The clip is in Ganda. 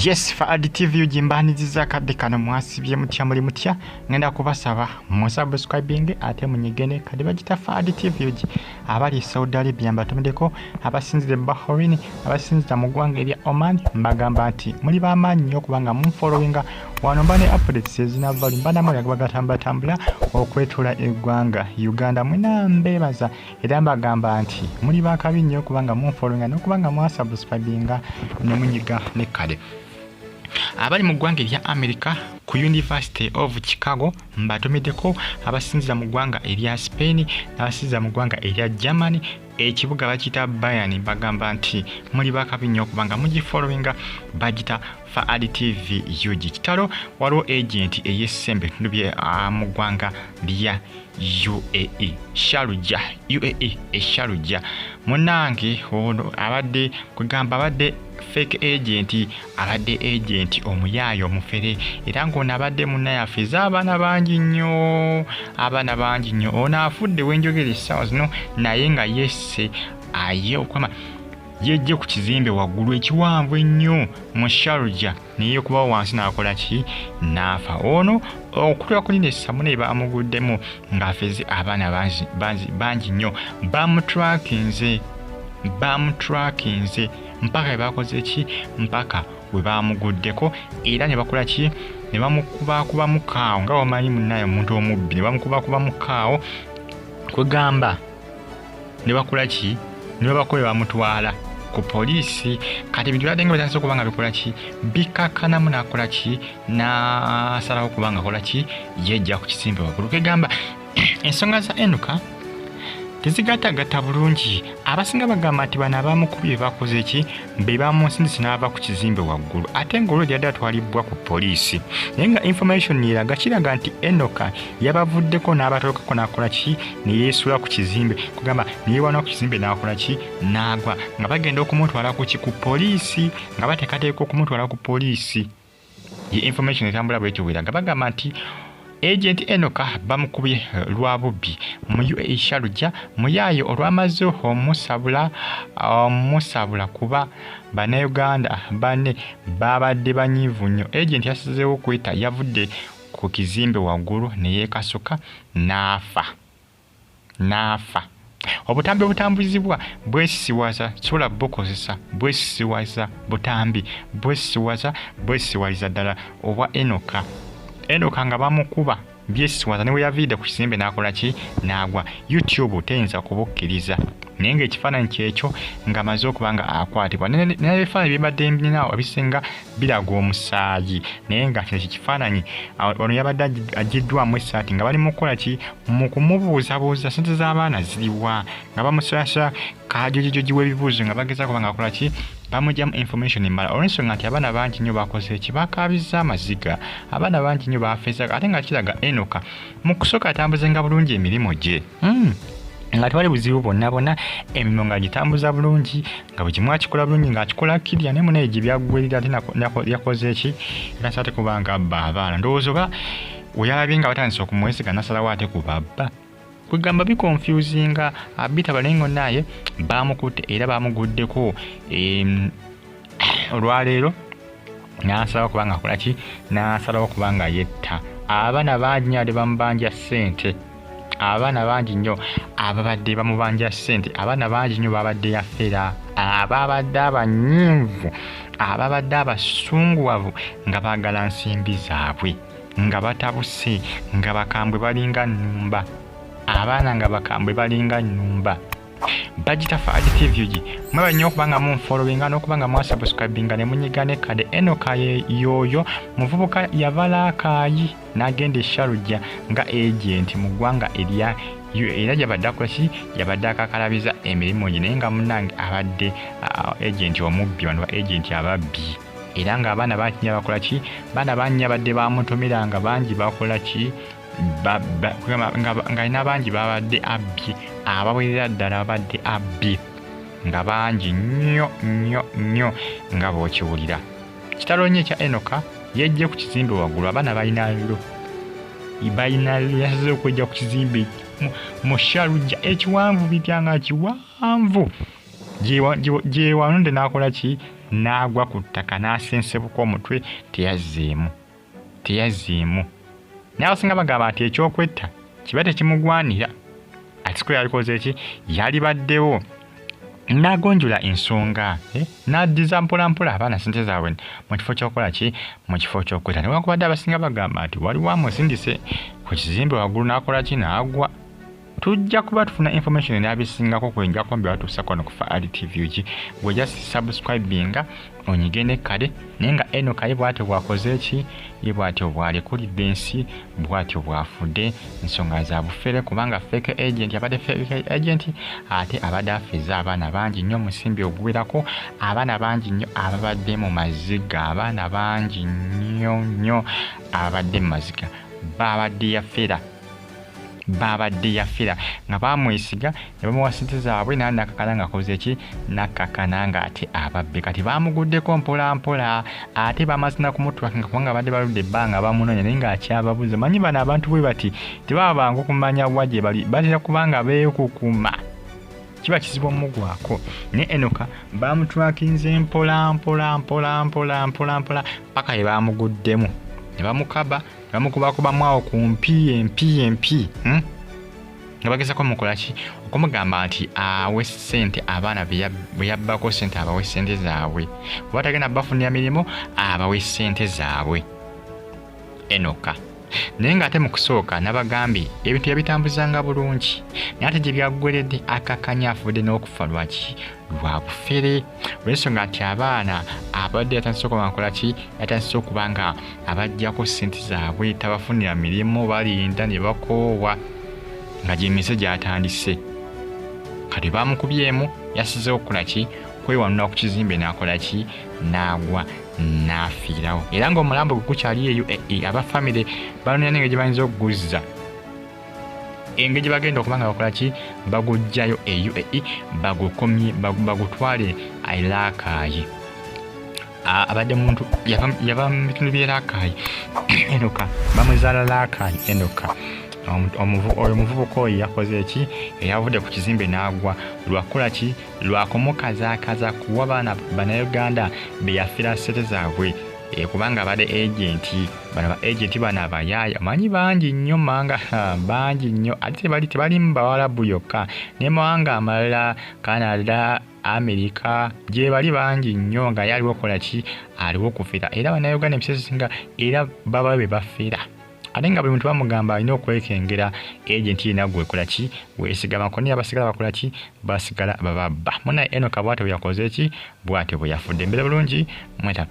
Yes, Faad TV ugimbaniriza akadde kano. Mwasibye mutya? Muli mutya? Ngenda kubasaba musubscribing ate munyigene kadi bagita Faad TV UG. Abali Saudi Arabia mbatumiddeko, abasinzira e Bahrain, abasinzira mu ggwanga erya Oman, mbagamba nti muli b'amaanyi nnyo okubanga munfollowinga wano. Mba ne updates ezinava mba namwe bagatambulatambula okwetula eggwanga Uganda. Mwena mbeebaza era mbagamba nti muli bakabi nnyo okubanga munfollowinga n'okubanga mwasubscribinga ne munyiga ne kale. Abali mu ggwanga erya America ku University of Chicago mbatumiddeko, abasinzira mu ggwanga erya Spain n'abasinzira mu ggwanga erya Germany, ekibuga bakiyita Bayern, bagamba nti muli bakabi nnyo okubanga mugifollowinga, bagita Faad TV UG. Kitalo, waliwo agent eyessembe ebitundu bye mu ggwanga lya UAE, Sharjah, UAE e Sharjah. Munnange ono abadde kwegamba abadde fake agent, abadde agent omuyaayo omufere, era ng'ono abadde munnayaffe abaana bangi nnyo, abaana bangi nnyo. Ono afudde wenjogera essaawa zino, naye nga yesse aye okwama yejje ku kizimbe waggulu ekiwanvu ennyo mu Sharjah, naye kuba wansi n'akola ki? N'afa. Ono okutula kunina essamune bamuguddemu ng'afeze abaana bangi nnyo. Bamutrakinze, bamutrakinze mpaka we bakoze ki? Mpaka we bamuguddeko, era ne bakola ki? Ne bamukubakubamu kaawo nga wamanyi munnaye omuntu omubbi, ne bamukubakubamu kaawo kwegamba ne bakola ki? Ne babakola bamutwala ku poliisi. Kati ebintu byadde nga bitandise okuba nga bikola ki? Bikakkanamu. N'akola ki? N'asalawo okuba nga akola ki? Yejja ku kisimbe waggulu. Kegamba ensonga za Enoka tezigattagatta bulungi. Abasinga bagamba nti bano abamukubye bakoze ki? Be bamunsindise n'ava ku kizimbe waggulu, ate ng'olwedi yadde atwalibwa ku poliisi, naye nga information eraga kiraga nti Enoka yabavuddeko n'abatolokako n'akola ki? Ne yeesula ku kizimbe, kugamba ne yeewana ku kizimbe n'akola ki? N'agwa nga bagenda okumutwala ku ki? Ku poliisi, nga bateekateeka okumutwala ku poliisi. Ye information etambula bwetyo bweraga. Bagamba nti agent Enoka bamukubye lwa bubbi mu UAE Sharjah. Muyaaye olwamaze omusabula, omusabula kuba Bannayuganda banne babadde banyiivu nnyo, agent yasazeewo okwetta. Yavudde ku kizimbe waggulu ne yeekasuka n'afa, n'afa. Obutambi obutambuzibwa bwesisiwaza, sobola bukozesa bwesisiwaza, butambi bwesisiwaza, bwesisiwaliza ddala obwa Enoka. Enoka nga bamukuba byesisiwaza ne bwe yaviidde ku kizimbe n'akola ki? N'agwa. YouTube teyinza kubukkiriza, naye ng'ekifaananyi kyekyo ng'amaze okuba nga akwatibwa. N'ebifaananyi byembadde nninawo ebisinga biraga omusaayi, naye nga kino kikifaananyi ono yabadde agiddwamu essaati nga bali mu kukola ki? Mu kumubuuzabuuza sente z'abaana ziriwa, nga bamusoyasoya kajojijoji w'ebibuuzo, nga bagezaako nga akola ki? Bamugyamu information emmala, olw'ensonga nti abaana bangi nnyo bakoze ki? Bakaabizza amaziga. Abaana bangi nnyo bafeza, ate nga kiraga Enoka mu kusooka atambuzenga bulungi emirimu gye, nga tewali buzibu bwonna bwonna, emirimu nga gitambuza bulungi, nga buli kimu akikola bulungi, ng'akikola kirya. Naye munaye gye byaggwerera ate yakoze ki? Yatandise ate kuba nga abba abaana. Ndowooza oba weyalabye nga batandise okumwesiga, nasalawo ate kubabba. Kwegamba biconfusinga bitaba, naye nga naye bamukutte era bamuguddeko olwaleero, n'asalawo kubanga akola ki? N'asalawo kubanga yetta. Abaana bangi nnyo ate bamubanja ssente, abaana bangi nnyo ababadde bamubanja ssente, abaana bangi nnyo babadde yafera, ababadde abanyiivu, ababadde abasunguwavu nga baagala nsimbi zaabwe, nga batabuse, nga bakambwe balinga nnumba, abaana nga bakambwe balinga nnumba. Bagita Faad TV UG. Mwebale nnyo okuba nga munfollowinga n'okuba nga mwasubscribinga ne munyiga ne kade. Enoka yoyo muvubuka yava Laakaayi n'agenda e Sharjah nga agent mu ggwanga erya, era gyabadde akola ki? Yabadde akakalabiza emirimu gye, naye nga munnange abadde agent omubbi, bano ba agent ababbi, era ng'abaana bangi nnyo bakola ki? Baana bangi nnyo abadde bamutumira, nga bangi bakola ki? Ng'alina bangi babadde abbye, abawerera ddala babadde abbye nga bangi nnyo nnyo nnyo nga bw'okiwulira. Kitalo nnyo ekya Enoka yejje ku kizimbe waggulu. Abaana balina lo, balina lo. Yasaze okwejja ku kizimbe mu Sharjah ekiwanvu bitya nga kiwanvu gyewanonde n'akola ki? N'agwa ku ttaka n'asensebuka omutwe, teyazzeemu, teyazzeemu. Naye abasinga bagamba nti ekyokwetta kiba tekimugwanira, ate siko yalikoze ki, yalibaddewo n'agonjula ensonga, n'addiza mpolampola abaana ssente zaabwe mu kifo ky'okukola ki, mu kifo ky'okwetta. Newankubadde abasinga bagamba nti waliwo amusindise ku kizimbe waggulu n'akola ki, n'agwa. Tujja kuba tufuna information n'abisingako kwenja kuba batuusa kwano ku Faali TV UG. Gwe just subscribinga onyige ne kale. Naye nga eno kaye bw'atyo bw'akoze ki, ye bw'atyo bw'alekulidde ensi, bw'atyo bw'afudde. Ensonga za bufere, kubanga fake agent abadde fake agent, ate abadde afeza abaana bangi nnyo omusimbi oguwerako, abaana bangi nnyo ababadde mu maziga, abaana bangi nnyo nnyo ababadde mu maziga, babadde yafera, babadde yafera nga bamwesiga ne bamuwa ssente zaabwe, naye nakakana ng'akoze ki, nakakana ng'ate ababbe. Kati bamuguddeko mpola mpola, ate bamaze na kumutwakinga kubanga abadde baludde ebbanga bamunoonya, naye ng'akyababuza. Manyi bano abantu bwe bati tebaba bangu kumanya wa gye bali, batera kubanga beekukuma, kiba kizibu omugwako. Naye Enoka bamutwakinze mpola mpola mpola mpola mpola mpola paka ye bamuguddemu ne bamukaba, ne bamukubakubamu awo ku mpi empi empi, Nga bagezako mukola ki, okumugamba nti awe ssente abaana bwe yabbako ssente, abawe ssente zaabwe, kuba tagenda bafunira mirimu, abawe ssente zaabwe Enoka. Naye ng'ate mu kusooka nabagambye ebintu yabitambuzanga bulungi, naye ate gye byaggweredde akakanya afudde n'okufa. Lwaki? Lwa bufere, olw'ensonga nti abaana abadde yatandise okuba nkola ki, yatandise okuba nga abaggyako ssente zaabwe, tabafunira mirimu, balinda ne bakoowa nga gy'emize gy'atandise. Kati bamukubyemu, yasizeewo okukola ki, kwewanula ku kizimbe n'akola ki, n'agwa n'afiirawo. Era ng'omulambo gwe gukyali e UAE, aba famire banoonya n'engeri gye bayinza okuguzza, engeri gye bagenda okuba nga bakola ki, baguggyayo e UAE, bagukomye, bagutwale e Rakai. Abadde muntu yava mu bitundu by'e Rakai. Enoka bamuzaala Rakai. Enoka oyo omuvubuka oyo yakoze ki, eyavudde ku kizimbe n'agwa lwakukola ki, lwakumukazaakaza kuwa baana bannayuganda be yafiira ssente zaabwe, kubanga abadde agenti. Bano ba agenti bano abayaaya omanyi bangi nnyo manga, bangi nnyo, ate tebali mu Bawarabu yokka, ne mawanga amalala, Canada, Amerika, gye bali bangi nnyo. Nga ye aliwo okukola ki, aliwo okufera. Era bannayuganda ebiseera ebisinga era baba be bafera, ate nga buli muntu bamugamba alina okwekengera agenti yenna gwekola ki, weesigamako, naye abasigala bakola ki, basigala bababba. Munaye Enoka bw'atyo bwe yakoze ki, bw'atyo bwe yafudde. Embeera bulungi mwetaba.